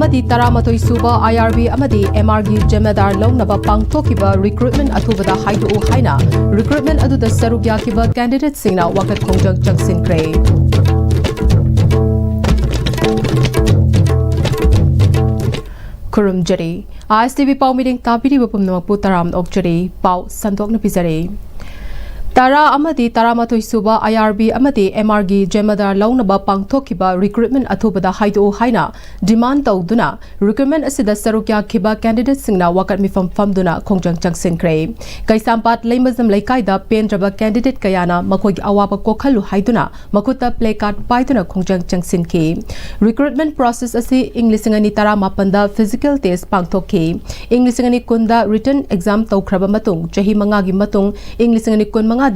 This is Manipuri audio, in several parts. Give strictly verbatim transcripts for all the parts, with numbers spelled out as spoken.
ꯑꯃꯗꯤ ꯇꯔꯥꯃꯥꯊꯣꯏ ꯁꯨꯕ ꯑꯥꯏ ꯑꯥꯔ ꯕꯤ ꯑꯃꯗꯤ ꯑꯦꯝ ꯑꯥꯔꯒꯤ ꯖꯤꯝꯃꯦꯗꯥꯔ ꯂꯧꯅꯕ ꯄꯥꯡꯊꯣꯛꯈꯤꯕ ꯔꯤꯀ꯭ꯔꯨꯠꯃꯦꯟ ꯑꯊꯨꯕꯗ ꯍꯥꯏꯗꯣꯛꯎ ꯍꯥꯏꯅ ꯔꯤꯀ꯭ꯔꯨꯠꯃꯦꯟ ꯑꯗꯨꯗ ꯁꯔꯨꯛ ꯌꯥꯈꯤꯕ ꯀꯦꯟꯗꯤꯗꯦꯠꯁꯤꯡꯅ ꯋꯥꯀꯠ ꯈꯣꯡꯖꯪ ꯆꯪꯁꯤꯟꯈ꯭ꯔꯦ꯫ ꯈꯨꯔꯨꯝꯖꯔꯤ꯫ ꯑꯥꯏ ꯑꯦꯁ ꯇꯤ ꯚꯤ ꯄꯥꯎ ꯃꯤꯔꯦꯡ ꯇꯥꯕꯤꯔꯤꯕ ꯄꯨꯝꯅꯃꯛꯄꯨ ꯇꯔꯥꯝꯅ ꯑꯣꯛꯆꯔꯤ꯫ ꯄꯥꯎ ꯁꯟꯗꯣꯛꯅ ꯄꯤꯖꯔꯤ꯫ ꯇꯔꯥ ꯑꯃꯗꯤ ꯇꯔꯥꯃꯥꯊꯣꯏ ꯁꯨꯕ ꯑꯥꯏ ꯑꯥꯔ ꯕꯤ ꯑꯃꯗꯤ ꯑꯦꯝ ꯑꯥꯔꯒꯤ ꯖꯤꯝꯃꯦꯗꯥꯔ ꯂꯧꯅꯕ ꯄꯥꯡꯊꯣꯛꯈꯤꯕ ꯔꯤꯀ꯭ꯔꯨꯠꯃꯦꯟ ꯑꯊꯨꯕꯗ ꯍꯥꯏꯗꯣꯛꯎ ꯍꯥꯏꯅ ꯗꯤꯃꯥꯟ ꯇꯧꯗꯨꯅ ꯔꯤꯀ꯭ꯔꯨꯠꯃꯦꯟ ꯑꯁꯤꯗ ꯁꯔꯨꯛ ꯌꯥꯈꯤꯕ ꯀꯦꯟꯗꯤꯗꯦꯠꯁꯤꯡꯅ ꯋꯥꯀꯠ ꯃꯤꯐꯝ ꯐꯝꯗꯨꯅ ꯈꯣꯡꯖꯪ ꯆꯪꯁꯤꯟꯈ꯭ꯔꯦ꯫ ꯀꯩꯁꯥꯝꯄꯥꯠ ꯂꯩꯃꯖꯝ ꯂꯩꯀꯥꯏꯗ ꯄꯦꯟꯗ꯭ꯔꯕ ꯀꯦꯟꯗꯤꯗꯦꯠ ꯀꯌꯥꯅ ꯃꯈꯣꯏꯒꯤ ꯑꯋꯥꯕ ꯀꯣꯛꯍꯜꯂꯨ ꯍꯥꯏꯗꯨꯅ ꯃꯈꯨꯠꯇ ꯄ꯭ꯂꯦ ꯀꯥꯔꯗ ꯄꯥꯏꯗꯨꯅ ꯈꯣꯡꯖꯪ ꯆꯪꯁꯤꯟꯈꯤ꯫ ꯔꯤꯀ꯭ꯔꯨꯠꯃꯦꯟ ꯄ꯭ꯔꯣꯁꯦꯁ ꯑꯁꯤ ꯏꯪ ꯂꯤꯁꯤꯡ ꯑꯅꯤ ꯇꯔꯥꯃꯥꯄꯟꯗ ꯐꯤꯖꯤꯀꯦꯜ ꯇꯦꯁ ꯄꯥꯡꯊꯣꯛꯈꯤ꯫ ꯏꯪ ꯂꯤꯁꯤꯡ ꯑꯅꯤ ꯀꯨꯟꯗ ꯔꯤꯇꯟ ꯑꯦꯛꯖꯥꯝ ꯇꯧꯈ꯭ꯔꯕ ꯃꯇꯨꯡ ꯆꯍꯤ ꯃꯉꯥꯒꯤ ꯃꯇꯨꯡ ꯏꯪ ꯂꯤꯁꯤꯡ ꯑꯅꯤ ꯀꯨꯟꯃꯉꯥꯗ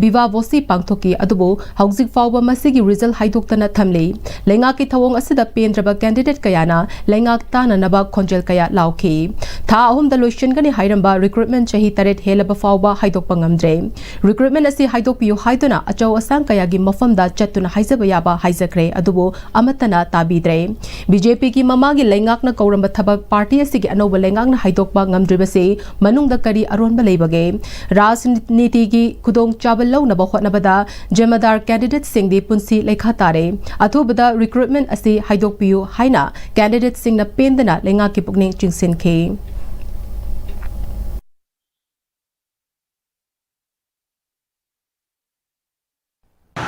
ꯚꯤꯚꯥ ꯚꯣꯁꯤ ꯄꯥꯡꯊꯣꯛꯈꯤ, ꯑꯗꯨꯕꯨ ꯍꯧꯖꯤꯛ ꯐꯥꯎꯕ ꯃꯁꯤꯒꯤ ꯔꯤꯖꯜ ꯍꯥꯏꯗꯣꯛꯇꯅ ꯊꯝꯂꯤ꯫ ꯂꯩꯉꯥꯛꯀꯤ ꯊꯧꯑꯣꯡ ꯑꯁꯤꯗ ꯄꯦꯟꯗ꯭ꯔꯕ ꯀꯦꯟꯗꯤꯗꯦꯠ ꯀꯌꯥꯅ ꯂꯩꯉꯥꯛ ꯇꯥꯅꯅꯕ ꯈꯣꯟꯖꯦꯜ ꯀꯌꯥ ꯂꯥꯎꯈꯤ꯫ ꯊꯥ ꯑꯍꯨꯝꯗ ꯂꯣꯏꯁꯤꯟꯒꯅꯤ ꯍꯥꯏꯔꯝꯕ ꯔꯤꯀ꯭ꯔꯨꯠꯃꯦꯟ ꯆꯍꯤ ꯇꯔꯦꯠ ꯍꯦꯜꯂꯕ ꯐꯥꯎꯕ ꯍꯥꯏꯗꯣꯛꯄ ꯉꯝꯗ꯭ꯔꯦ꯫ ꯔꯤꯀ꯭ꯔꯨꯠꯃꯦꯟ ꯑꯁꯤ ꯍꯥꯏꯗꯣꯛꯄꯤꯌꯨ ꯍꯥꯏꯗꯨꯅ ꯑꯆꯧ ꯑꯁꯥꯡ ꯀꯌꯥꯒꯤ ꯃꯐꯝꯗ ꯆꯠꯇꯨꯅ ꯍꯥꯏꯖꯕ ꯌꯥꯕ ꯍꯥꯏꯖꯈ꯭ꯔꯦ, ꯑꯗꯨꯕꯨ ꯑꯃꯠꯇꯅ ꯇꯥꯕꯤꯗ꯭ꯔꯦ꯫ ꯕꯤ ꯖꯦ ꯄꯤꯒꯤ ꯃꯃꯥꯡꯒꯤ ꯂꯩꯉꯥꯛꯅ ꯀꯧꯔꯝꯕ ꯊꯕꯛ ꯄꯥꯔꯇꯤ ꯑꯁꯤꯒꯤ ꯑꯅꯧꯕ ꯂꯩꯉꯥꯛꯅ ꯍꯥꯏꯗꯣꯛꯄ ꯉꯝꯗ꯭ꯔꯤꯕꯁꯤ ꯃꯅꯨꯡꯗ ꯀꯔꯤ ꯑꯔꯣꯟꯕ ꯂꯩꯕꯒꯦ? ꯔꯥꯖꯅꯤꯇꯤꯒꯤ ꯈꯨꯗꯣꯡꯆꯥꯕ ꯂꯧꯅꯕ ꯍꯣꯠꯅꯕꯗ ꯖꯤꯝꯃꯦꯗꯥꯔ ꯀꯦꯟꯗꯤꯗꯦꯠꯁꯤꯡꯗꯤ ꯄꯨꯟꯁꯤ ꯂꯩꯈꯥ ꯇꯥꯔꯦ꯫ ꯑꯊꯨꯕꯗ ꯔꯤꯀ꯭ꯔꯨꯠꯃꯦꯟ ꯑꯁꯤ ꯍꯥꯏꯗꯣꯛꯄꯤꯌꯨ ꯍꯥꯏꯅ ꯀꯦꯟꯗꯤꯗꯦꯠꯁꯤꯡꯅ ꯄꯦꯟꯗꯅ ꯂꯩꯉꯥꯛꯀꯤ ꯄꯨꯛꯅꯤꯡ ꯆꯤꯡꯁꯤꯟꯈꯤ꯫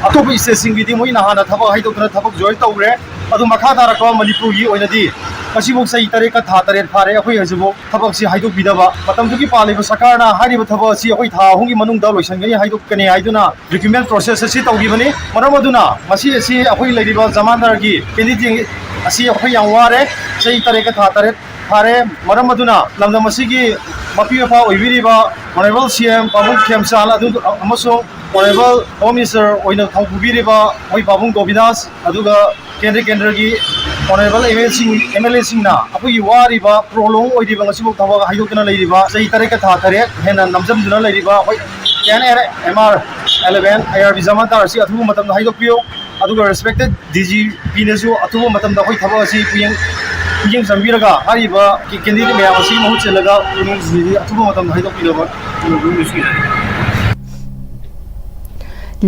ꯑꯇꯣꯞꯄ ꯁ꯭ꯇꯦꯠꯁꯤꯡꯒꯤꯗꯤ ꯃꯣꯏꯅ ꯍꯥꯟꯅ ꯊꯕꯛ ꯍꯥꯏꯗꯣꯛꯇꯅ ꯊꯕꯛ ꯖꯣꯏꯟ ꯇꯧꯈ꯭ꯔꯦ꯫ ꯑꯗꯨ ꯃꯈꯥ ꯇꯥꯔꯛꯄ ꯃꯅꯤꯄꯨꯔꯒꯤ ꯑꯣꯏꯅꯗꯤ ꯉꯁꯤꯐꯥꯎ ꯆꯍꯤ ꯇꯔꯦꯠꯀ ꯊꯥ ꯇꯔꯦꯠ ꯐꯥꯔꯦ, ꯑꯩꯈꯣꯏ ꯍꯧꯖꯤꯛꯐꯥꯎ ꯊꯕꯛꯁꯤ ꯍꯥꯏꯗꯣꯛꯄꯤꯗꯕ꯫ ꯃꯇꯝꯗꯨꯒꯤ ꯄꯥꯜꯂꯤꯕ ꯁꯔꯀꯥꯔꯅ ꯍꯥꯏꯔꯤꯕ ꯊꯕꯛ ꯑꯁꯤ ꯑꯩꯈꯣꯏ ꯊꯥ ꯑꯍꯨꯝꯒꯤ ꯃꯅꯨꯡꯗ ꯂꯣꯏꯁꯤꯟꯒꯅꯤ, ꯍꯥꯏꯗꯣꯛꯀꯅꯤ ꯍꯥꯏꯗꯨꯅ ꯔꯤꯀ꯭ꯔꯨꯠꯃꯦꯟ ꯄ꯭ꯔꯣꯁꯦꯁ ꯑꯁꯤ ꯇꯧꯈꯤꯕꯅꯤ꯫ ꯃꯔꯝ ꯑꯗꯨꯅ ꯉꯁꯤ ꯑꯁꯤ ꯑꯩꯈꯣꯏ ꯂꯩꯔꯤꯕ ꯖꯃꯥꯟꯗꯥꯔꯒꯤ ꯀꯦꯟꯗꯤꯗꯦꯠ ꯑꯁꯤ ꯑꯩꯈꯣꯏ ꯌꯥꯝ ꯋꯥꯔꯦ꯫ ꯆꯍꯤ ꯇꯔꯦꯠꯀ ꯊꯥ ꯇꯔꯦꯠ ꯐꯥꯔꯦ꯫ ꯃꯔꯝ ꯑꯗꯨꯅ ꯂꯝꯗꯝ ꯑꯁꯤꯒꯤ ꯃꯄꯤ ꯃꯄꯥ ꯑꯣꯏꯕꯤꯔꯤꯕ ꯑꯣꯅꯔꯦꯕꯜ ꯁꯤ ꯑꯦꯝ ꯄꯥꯕꯨꯡ ꯈꯦꯝꯆꯥꯟ ꯑꯗꯨ ꯑꯃꯁꯨꯡ ꯑꯣꯅꯔꯦꯕꯜ ꯍꯣꯝ ꯃꯤꯅꯤꯁꯇꯔ ꯑꯣꯏꯅ ꯊꯧꯄꯨꯕꯤꯔꯤꯕ ꯑꯩꯈꯣꯏ ꯄꯥꯕꯨꯡ ꯒꯣꯕꯤꯟꯗꯥꯁ, ꯑꯗꯨꯒ ꯀꯦꯟꯗ꯭ꯔ ꯀꯦꯟꯗ꯭ꯔꯒꯤ ꯑꯣꯅꯔꯦꯕꯜ ꯑꯦꯝ ꯑꯦꯜ ꯁꯤꯡ, ꯑꯦꯝ ꯑꯦꯜ ꯑꯦꯁꯤꯡꯅ ꯑꯩꯈꯣꯏꯒꯤ ꯋꯥꯔꯤꯕ ꯄ꯭ꯔꯣꯂꯣꯡ ꯑꯣꯏꯔꯤꯕ ꯉꯁꯤꯐꯥꯎ ꯊꯕꯛ ꯍꯥꯏꯗꯣꯛꯇꯅ ꯂꯩꯔꯤꯕ ꯆꯍꯤ ꯇꯔꯦꯠꯀ ꯊꯥ ꯇꯔꯦꯠ ꯍꯦꯟꯅ ꯅꯝꯖꯝꯗꯨꯅ ꯂꯩꯔꯤꯕ ꯑꯩꯈꯣꯏ K N M R eleven I R B ꯖꯃꯥꯟꯗꯥꯔ ꯑꯁꯤ ꯑꯊꯨꯕ ꯃꯇꯝꯗ ꯍꯥꯏꯗꯣꯛꯄꯤꯌꯨ꯫ ꯑꯗꯨꯒ ꯔꯦꯁꯄꯦꯛꯇꯦꯠ ꯗꯤ ꯖꯤ ꯄꯤꯅꯁꯨ ꯑꯊꯨꯕ ꯃꯇꯝꯗ ꯑꯩꯈꯣꯏ ꯊꯕꯛ ꯑꯁꯤ ꯄꯨꯌꯦꯡ ꯃꯤꯠꯌꯦꯡ ꯆꯪꯕꯤꯔꯒ ꯍꯥꯏꯔꯤꯕ ꯀꯦꯟꯗꯤꯗꯦꯠ ꯃꯌꯥꯝ ꯑꯁꯤꯒꯤ ꯃꯍꯨꯠ ꯁꯤꯜꯂꯒ ꯏꯃꯨꯡꯁꯤꯡꯁꯤꯗꯤ ꯑꯊꯨꯕ ꯃꯇꯝꯗ ꯍꯥꯏꯗꯣꯛꯄꯤꯅꯕ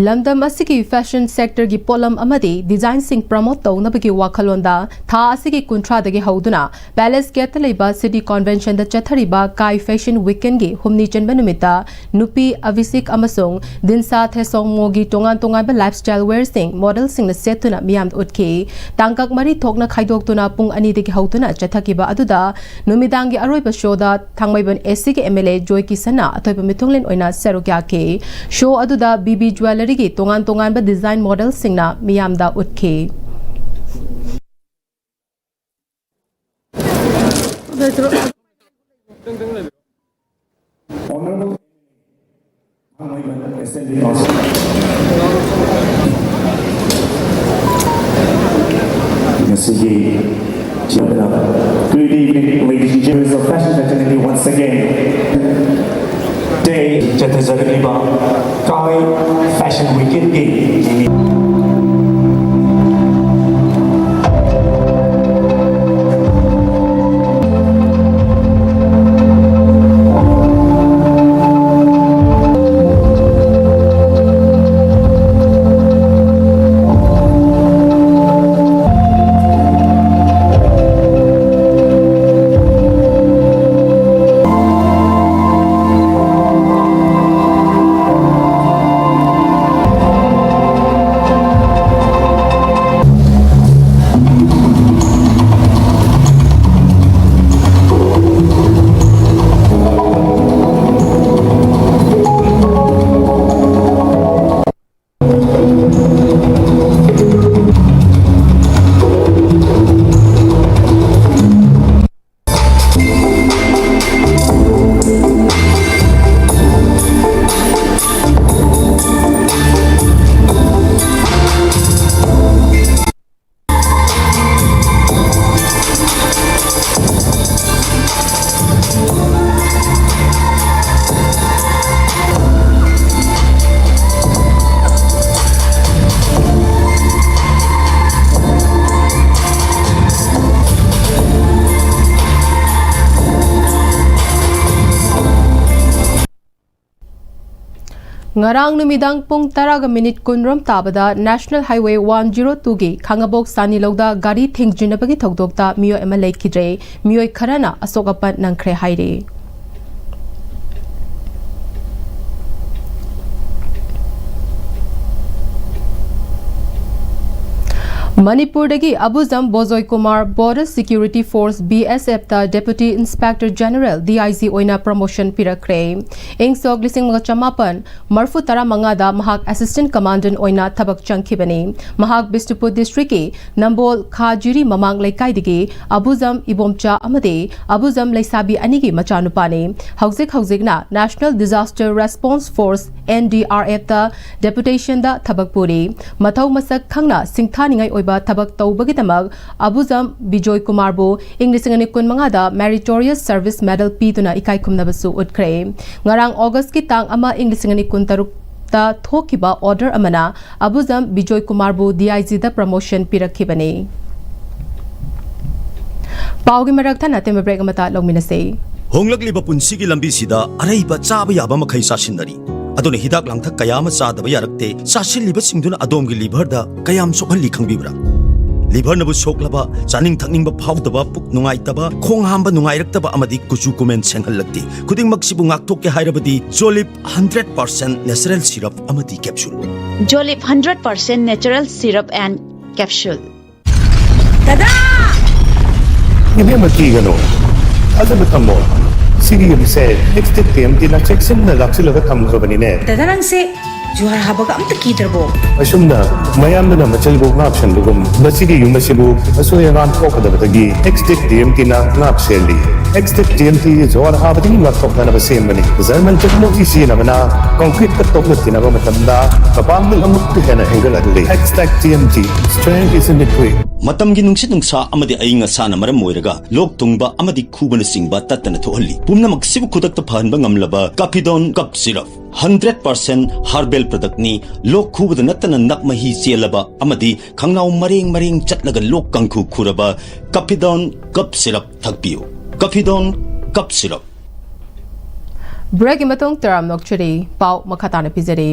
ꯂꯝꯗꯝ ꯑꯁꯤꯒꯤ ꯐꯦꯁꯟ ꯁꯦꯛꯇꯔꯒꯤ ꯄꯣꯠꯂꯝ ꯑꯃꯗꯤ ꯗꯤꯖꯥꯏꯟꯁꯤꯡ ꯄ꯭ꯔꯃꯣꯠ ꯇꯧꯅꯕꯒꯤ ꯋꯥꯈꯜꯂꯣꯟꯗ ꯊꯥ ꯑꯁꯤꯒꯤ ꯀꯨꯟꯊ꯭ꯔꯥꯗꯒꯤ ꯍꯧꯗꯨꯅ ꯄꯦꯂꯦꯁ ꯒꯦꯠꯇ ꯂꯩꯕ ꯁꯤꯇꯤ ꯀꯣꯟꯚꯦꯟꯁꯟꯗ ꯆꯠꯊꯔꯤꯕ ꯀꯥꯏ ꯐꯦꯁꯟ ꯋꯤꯛꯀꯦꯟꯒꯤ ꯍꯨꯝꯅꯤ ꯆꯟꯕ ꯅꯨꯃꯤꯠꯇ ꯅꯨꯄꯤ ꯑꯚꯤꯁꯤꯛ ꯑꯃꯁꯨꯡ ꯗꯤꯟꯁꯥ ꯊꯦꯁꯣꯡꯃꯣꯒꯤ ꯇꯣꯉꯥꯟ ꯇꯣꯉꯥꯟꯕ ꯂꯥꯏꯐꯁ꯭ꯇꯥꯏꯜ ꯋꯦꯌꯔꯁꯤꯡ ꯃꯣꯗꯦꯜꯁꯤꯡꯅ ꯁꯦꯠꯇꯨꯅ ꯃꯤꯌꯥꯝꯗ ꯎꯠꯈꯤ꯫ ꯇꯥꯡꯀꯛ ꯃꯔꯤ ꯊꯣꯛꯅ ꯈꯥꯏꯗꯣꯛꯇꯨꯅ ꯄꯨꯡ ꯑꯅꯤꯗꯒꯤ ꯍꯧꯗꯨꯅ ꯆꯠꯊꯈꯤꯕ ꯑꯗꯨꯗ ꯅꯨꯃꯤꯗꯥꯡꯒꯤ ꯑꯔꯣꯏꯕ ꯁꯣꯗ ꯊꯥꯡꯃꯩꯕꯟ ꯑꯦꯁꯤꯒꯤ ꯑꯦꯝ ꯑꯦꯜ ꯑꯦ ꯖꯣꯏ ꯀꯤꯁꯟꯅ ꯑꯊꯣꯏꯕ ꯃꯤꯊꯨꯡꯂꯦꯟ ꯑꯣꯏꯅ ꯁꯔꯨꯛ ꯌꯥꯈꯤ꯫ ꯁꯣ ꯑꯗꯨꯗ ꯕꯤ ꯕꯤ ꯖ꯭ꯋꯦꯂꯔꯤꯒꯤ ꯇꯣꯉꯥꯟ ꯇꯣꯉꯥꯟꯕ ꯗꯤꯖꯥꯏꯟ ꯃꯣꯗꯦꯜꯁꯤꯡꯅ ꯃꯤꯌꯥꯝꯗ ꯎꯠꯈꯤ꯫ Honorable Assembly House. ꯉꯁꯤꯒꯤ chairman, good evening, ladies and gentlemen of Fashion Fraternity, once again. Day ꯆꯠꯊꯖꯔꯛꯂꯤꯕ ꯀꯥꯏ ꯐꯦꯁꯟ ꯋꯤꯛꯀꯦꯟꯒꯤ ꯅꯤꯅꯤ ꯉꯔꯥꯡ ꯅꯨꯃꯤꯗꯥꯡ ꯄꯨꯡ ꯇꯔꯥꯒ ꯃꯤꯅꯤꯠ ꯀꯨꯟꯔꯣꯝ ꯇꯥꯕꯗ National Highway one zero twoꯒꯤ ꯈꯥꯉꯕꯣꯛ ꯁꯥꯅꯤꯂꯧꯗ ꯒꯥꯔꯤ ꯊꯦꯡꯖꯤꯟꯅꯕꯒꯤ ꯊꯧꯗꯣꯛꯇ ꯃꯤꯑꯣꯏ ꯑꯃ ꯂꯩꯈꯤꯗ꯭ꯔꯦ꯫ ꯃꯤꯑꯣꯏ ꯈꯔꯅ ꯑꯁꯣꯛ ꯑꯄꯟ ꯅꯪꯈ꯭ꯔꯦ ꯍꯥꯏꯔꯤ꯫ ꯃꯅꯤꯄꯨꯔꯗꯒꯤ ꯑꯕꯨꯖꯝ ꯕꯣꯖꯣꯏ Kumar Border Security Force, B S Fꯇ Deputy Inspector General, D I G ꯑꯣꯏꯅ promotion ꯄꯤꯔꯛꯈ꯭ꯔꯦ꯫ ꯏꯪ ꯁꯣꯛ ꯂꯤꯁꯤꯡ ꯑꯃꯒ ꯆꯃꯥꯄꯟ ꯃꯔꯤꯐꯨ ꯇꯔꯥꯃꯉꯥꯗ ꯃꯍꯥꯛ Assistant Commandant ꯑꯣꯏꯅ ꯊꯕꯛ ꯆꯪꯈꯤꯕꯅꯤ꯫ ꯃꯍꯥꯛ ꯕꯤꯁꯅꯨꯄꯨꯔ districtꯀꯤ ꯅꯝꯕꯣꯜ ꯈꯥ ꯖꯤꯔꯤ ꯃꯃꯥꯡ ꯂꯩꯀꯥꯏꯗꯒꯤ ꯑꯕꯨꯖꯝ ꯏꯕꯣꯝꯆꯥ ꯑꯃꯗꯤ ꯑꯕꯨꯖꯝ ꯂꯩꯁꯥꯕꯤ ꯑꯅꯤꯒꯤ ꯃꯆꯥꯅꯨꯄꯥꯅꯤ꯫ ꯍꯧꯖꯤꯛ ꯍꯧꯖꯤꯛꯅ National Disaster Response Force, N D R Fꯇ deputationꯗ ꯊꯕꯛ ꯄꯨꯔꯤ꯫ ꯃꯊꯧ ꯃꯁꯛ ꯈꯪꯅ ꯁꯤꯡꯊꯥꯅꯤꯡꯉꯥꯏ ꯑꯣꯏꯕ ꯊꯕꯛ ꯇꯧꯕꯒꯤꯗꯃꯛ ꯑꯕꯨꯖꯝ ꯕꯤꯖꯣꯏ ꯀꯨꯃꯥꯔꯕꯨ ꯏꯪ ꯂꯤꯁꯤꯡ ꯑꯅꯤ ꯀꯨꯟꯃꯉꯥꯗ Meritorious Service Medal ꯄꯤꯗꯨꯅ ꯏꯀꯥꯏ ꯈꯨꯝꯅꯕꯁꯨ ꯎꯠꯈ꯭ꯔꯦ꯫ ꯉꯔꯥꯡ Augustꯀꯤ ꯇꯥꯡ ꯑꯃ, ꯏꯪ ꯂꯤꯁꯤꯡ ꯑꯅꯤ ꯀꯨꯟꯇꯔꯨꯛꯇ ꯊꯣꯛꯈꯤꯕ order ꯑꯃꯅ ꯑꯕꯨꯖꯝ ꯕꯤꯖꯣꯏ ꯀꯨꯃꯥꯔꯕꯨ D I Gꯗ promotion ꯄꯤꯔꯛꯈꯤꯕꯅꯤ꯫ ꯄꯥꯎꯒꯤ ꯃꯔꯛ ꯊꯠꯅ ꯑꯇꯦꯟꯕ break ꯑꯃꯇ ꯂꯧꯃꯤꯟꯅꯁꯤ꯫ ꯍꯣꯡꯂꯛꯂꯤꯕ ꯄꯨꯟꯁꯤꯒꯤ ꯂꯝꯕꯤꯁꯤꯗ ꯑꯔꯩꯕ ꯆꯥꯕ ꯌꯥꯕ ꯃꯈꯩ ꯆꯥꯁꯤꯟꯅꯔꯤ꯫ ꯑꯗꯨꯅ ꯍꯤꯗꯥꯛ ꯂꯥꯡꯊꯛ ꯀꯌꯥ ꯑꯃ ꯆꯥꯗꯕ ꯌꯥꯔꯛꯇꯦ꯫ ꯆꯥꯁꯤꯜꯂꯤꯕꯁꯤꯡꯗꯨꯅ ꯑꯗꯣꯝꯒꯤ liverꯗ ꯀꯌꯥꯝ ꯁꯣꯛꯍꯜꯂꯤ ꯈꯪꯕꯤꯕ꯭ꯔꯥ? Liverꯅꯕꯨ ꯁꯣꯛꯂꯕ, ꯆꯥꯅꯤꯡ ꯊꯛꯅꯤꯡꯕ ꯐꯥꯎꯗꯕ, ꯄꯨꯛ ꯅꯨꯡꯉꯥꯏꯇꯕ, ꯈꯣꯡ ꯍꯥꯝꯕ ꯅꯨꯡꯉꯥꯏꯔꯛꯇꯕ ꯑꯃꯗꯤ ꯀꯨꯆꯨ ꯀꯨꯃꯦꯟ ꯁꯦꯡꯍꯜꯂꯛꯇꯦ꯫ ꯈꯨꯗꯤꯡꯃꯛꯁꯤꯕꯨ ꯉꯥꯛꯊꯣꯛꯀꯦ ꯍꯥꯏꯔꯕꯗꯤ Jolib hundred percent natural syrup ꯑꯃꯗꯤ capsule꯫ Jolib hundred percent natural syrup and capsule꯫ ꯗꯗꯥ! ꯏꯕꯦꯝꯃ, ꯀꯤꯒꯅꯨ꯫ ꯊꯥꯖꯕ ꯊꯝꯃꯣ꯫ ꯁꯤꯒꯤ ꯌꯨꯝꯁꯦ Extech TMTꯅ ꯆꯦꯛꯁꯤꯟꯅ ꯂꯥꯛꯁꯤꯜꯂꯒ ꯊꯝꯈ꯭ꯔꯕꯅꯤꯅꯦ꯫ ꯗꯗꯥ, ꯅꯪꯁꯦ ꯖꯨꯍꯥꯔ ꯍꯥꯕꯒ ꯑꯝꯇ ꯀꯤꯗ꯭ꯔꯕꯣ? ꯑꯁꯨꯝꯅ ꯃꯌꯥꯝꯗꯨꯅ ꯃꯆꯜꯕꯨ ꯉꯥꯛꯁꯦꯟꯕꯒꯨꯝ, ꯃꯁꯤꯒꯤ ꯌꯨꯝ ꯑꯁꯤꯕꯨ ꯑꯁꯣꯏ ꯑꯉꯥꯝ ꯊꯣꯛꯀꯗꯕꯗꯒꯤ Extech TMTꯅ ꯉꯥꯛ ꯁꯦꯜꯂꯤ꯫ Extech TMT ꯖꯨꯍꯥꯔ ꯍꯥꯕꯗꯒꯤ ꯉꯥꯛꯊꯣꯛꯅꯅꯕ ꯁꯦꯝꯕꯅꯤ꯫ German technology ꯁꯤꯖꯤꯟꯅꯕꯅ concreteꯀ ꯇꯣꯛꯅ ꯊꯤꯅꯕ ꯃꯇꯝꯗ ꯃꯄꯥꯡꯒꯜ ꯑꯃꯨꯛꯀ ꯍꯦꯟꯅ ꯍꯦꯟꯒꯠꯍꯜꯂꯤ꯫ Extech TMT, strength is in the grit꯫ ꯃꯇꯝꯒꯤ ꯅꯨꯡꯁꯤꯠ ꯅꯨꯡꯁꯥ ꯑꯃꯗꯤ ꯑꯏꯪ ꯑꯁꯥꯅ ꯃꯔꯝ ꯑꯣꯏꯔꯒ ꯂꯣꯛ ꯊꯨꯡꯕ ꯑꯃꯗꯤ ꯈꯨꯕꯅꯆꯤꯡꯕ ꯇꯠꯇꯅ ꯊꯣꯛꯍꯜꯂꯤ꯫ ꯄꯨꯝꯅꯃꯛꯁꯤꯕꯨ ꯈꯨꯗꯛꯇ ꯐꯍꯟꯕ ꯉꯝꯂꯕ Capidon Cough Syrup, hundred percent herbal productꯅꯤ꯫ ꯂꯣꯛ ꯈꯨꯕꯗ ꯅꯠꯇꯅ ꯅꯞ ꯃꯍꯤ ꯆꯦꯜꯂꯕ ꯑꯃꯗꯤ ꯈꯪꯅꯥꯎ ꯃꯔꯦꯡ ꯃꯔꯦꯡ ꯆꯠꯂꯒ ꯂꯣꯛ ꯀꯥꯡꯈꯨ ꯈꯨꯔꯕ Capidon Cough Syrup ꯊꯛꯄꯤꯌꯨ꯫ Capidon Cough Syrup꯫ ꯕ꯭ꯔꯦꯛꯀꯤ ꯃꯇꯨꯡ ꯇꯔꯥꯝꯅ ꯑꯣꯛꯆꯔꯤ꯫ ꯄꯥꯎ ꯃꯈꯥ ꯇꯥꯅ ꯄꯤꯖꯔꯤ꯫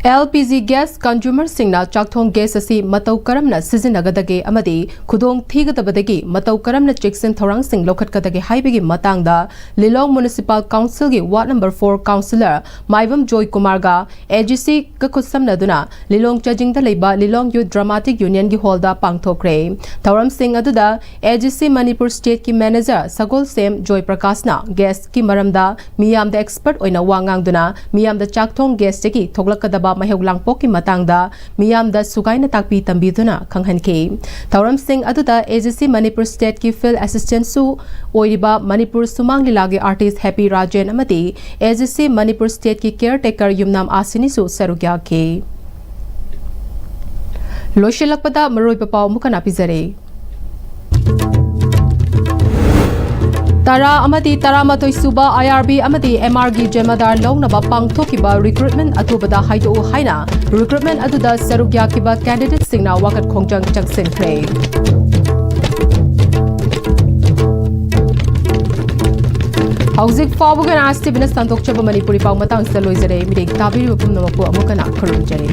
ꯑꯦꯜ ꯄꯤ ꯖꯤ ꯒ꯭ꯌꯥꯁ ꯀꯟꯖꯨꯃꯔꯁꯤꯡꯅ ꯆꯥꯛꯊꯣꯡ ꯒ꯭ꯌꯥꯁ ꯑꯁꯤ ꯃꯇꯧ ꯀꯔꯝꯅ ꯁꯤꯖꯤꯟꯅꯒꯗꯒꯦ ꯑꯃꯗꯤ ꯈꯨꯗꯣꯡ ꯊꯤꯒꯗꯕꯗꯒꯤ ꯃꯇꯧ ꯀꯔꯝꯅ ꯆꯦꯛꯁꯤꯟ ꯊꯧꯔꯥꯡꯁꯤꯡ ꯂꯧꯈꯠꯀꯗꯒꯦ ꯍꯥꯏꯕꯒꯤ ꯃꯇꯥꯡꯗ ꯂꯤꯂꯣꯡ ꯃ꯭ꯌꯨꯅꯤꯁꯤꯄꯥꯜ ꯀꯥꯎꯟꯁꯤꯜꯒꯤ ward number four councillor Maibam Joy ꯀꯨꯃꯥꯔꯒ ꯑꯦ ꯖꯤ ꯁꯤꯒ ꯈꯨꯠꯁꯝꯅꯗꯨꯅ ꯂꯤꯂꯣꯡ ꯆꯥꯖꯤꯡꯗ ꯂꯩꯕ ꯂꯤꯂꯣꯡ ꯌꯨꯠ ꯗ꯭ꯔꯃꯥꯇꯤꯛ ꯌꯨꯅꯤꯌꯟꯒꯤ ꯍꯣꯜꯗ ꯄꯥꯡꯊꯣꯛꯈ꯭ꯔꯦ꯫ ꯊꯧꯔꯝꯁꯤꯡ ꯑꯗꯨꯗ ꯑꯦ ꯖꯤ ꯁꯤ ꯃꯅꯤꯄꯨꯔ ꯁ꯭ꯇꯦꯠꯀꯤ ꯃꯦꯅꯦꯖꯔ ꯁꯒꯣꯜꯁꯦꯝ ꯖꯣꯏ ꯄ꯭ꯔꯀꯥꯁꯅ ꯒ꯭ꯌꯥꯁꯀꯤ ꯃꯔꯝꯗ ꯃꯤꯌꯥꯝꯗ ꯑꯦꯛꯁꯄꯔꯠ ꯑꯣꯏꯅ ꯋꯥ ꯉꯥꯡꯗꯨꯅ ꯃꯤꯌꯥꯝꯗ ꯆꯥꯛꯊꯣꯡ ꯒ꯭ꯌꯥꯁꯇꯒꯤ ꯊꯣꯛꯂꯛꯀꯗꯕ ꯃꯍꯩ ꯂꯥꯡꯄꯣꯛꯀꯤ ꯃꯇꯥꯡꯗ ꯃꯤꯌꯥꯝꯗ ꯁꯨꯒꯥꯏꯅ ꯇꯥꯛꯄꯤ ꯇꯝꯕꯤꯗꯨꯅ ꯈꯪꯍꯟꯈꯤ꯫ ꯊꯧꯔꯝꯁꯤꯡ ꯑꯗꯨꯗ ꯑꯦ ꯖꯤ ꯁꯤ ꯃꯅꯤꯄꯨꯔ ꯁ꯭ꯇꯦꯠꯀꯤ ꯐꯤꯜꯗ ꯑꯦꯁꯤꯁꯇꯦꯟꯠꯁꯨ ꯑꯣꯏꯔꯤꯕ ꯃꯅꯤꯄꯨꯔ ꯁꯨꯃꯥꯡ ꯂꯤꯂꯥꯒꯤ ꯑꯥꯔꯇꯤꯁ ꯍꯦꯄꯤ ꯔꯥꯖꯦꯟ ꯑꯃꯗꯤ ꯑꯦ ꯖꯤ ꯁꯤ ꯃꯅꯤꯄꯨꯔ ꯁ꯭ꯇꯦꯠꯀꯤ ꯀꯤꯌꯔ ꯇꯦꯀꯔ ꯌꯨꯝꯅꯥꯝ ꯑꯥꯁꯤꯅꯤꯁꯨ ꯁꯔꯨꯛ ꯌꯥꯈꯤ꯫ ꯂꯣꯏꯁꯤꯜꯂꯛꯄꯗ ꯃꯔꯨꯑꯣꯏꯕ ꯄꯥꯎ ꯑꯃꯨꯛ ꯍꯟꯅ ꯄꯤꯖꯔꯤ꯫ ꯇꯔꯥ ꯑꯃꯗꯤ ꯇꯔꯥꯃꯥꯊꯣꯏ ꯁꯨꯕ ꯑꯥꯏ ꯑꯥꯔ ꯕꯤ ꯑꯃꯗꯤ ꯑꯦꯝ ꯑꯥꯔꯒꯤ ꯖꯦꯃꯥꯗꯥꯔ ꯂꯧꯅꯕ ꯄꯥꯡꯊꯣꯛꯈꯤꯕ ꯔꯤꯀ꯭ꯔꯨꯠꯃꯦꯟ ꯑꯊꯨꯕꯗ ꯍꯥꯏꯗꯣꯛꯎ ꯍꯥꯏꯅ ꯔꯤꯀ꯭ꯔꯨꯠꯃꯦꯟ ꯑꯗꯨꯗ ꯁꯔꯨꯛ ꯌꯥꯈꯤꯕ ꯀꯦꯟꯗꯤꯗꯦꯠꯁꯤꯡꯅ ꯋꯥꯀꯠ ꯈꯣꯡꯖꯪ ꯆꯪꯁꯤꯟꯈ꯭ꯔꯦ꯫ ꯍꯧꯖꯤꯛ ꯐꯥꯎꯕꯒꯤ ꯑꯣꯏꯅ ꯑꯥꯏ ꯑꯦꯁ ꯇꯤ ꯚꯤꯅ ꯁꯟꯗꯣꯛꯆꯕ ꯃꯅꯤꯄꯨꯔꯤ ꯄꯥꯎ ꯃꯇꯥꯡꯁꯤꯗ ꯂꯣꯏꯖꯔꯦ꯫ ꯃꯤꯔꯦꯞ ꯇꯥꯕꯤꯔꯤꯕ ꯄꯨꯝꯅꯃꯛꯄꯨ ꯑꯃꯨꯛ ꯍꯟꯅ ꯈꯨꯔꯨꯝꯖꯔꯤ꯫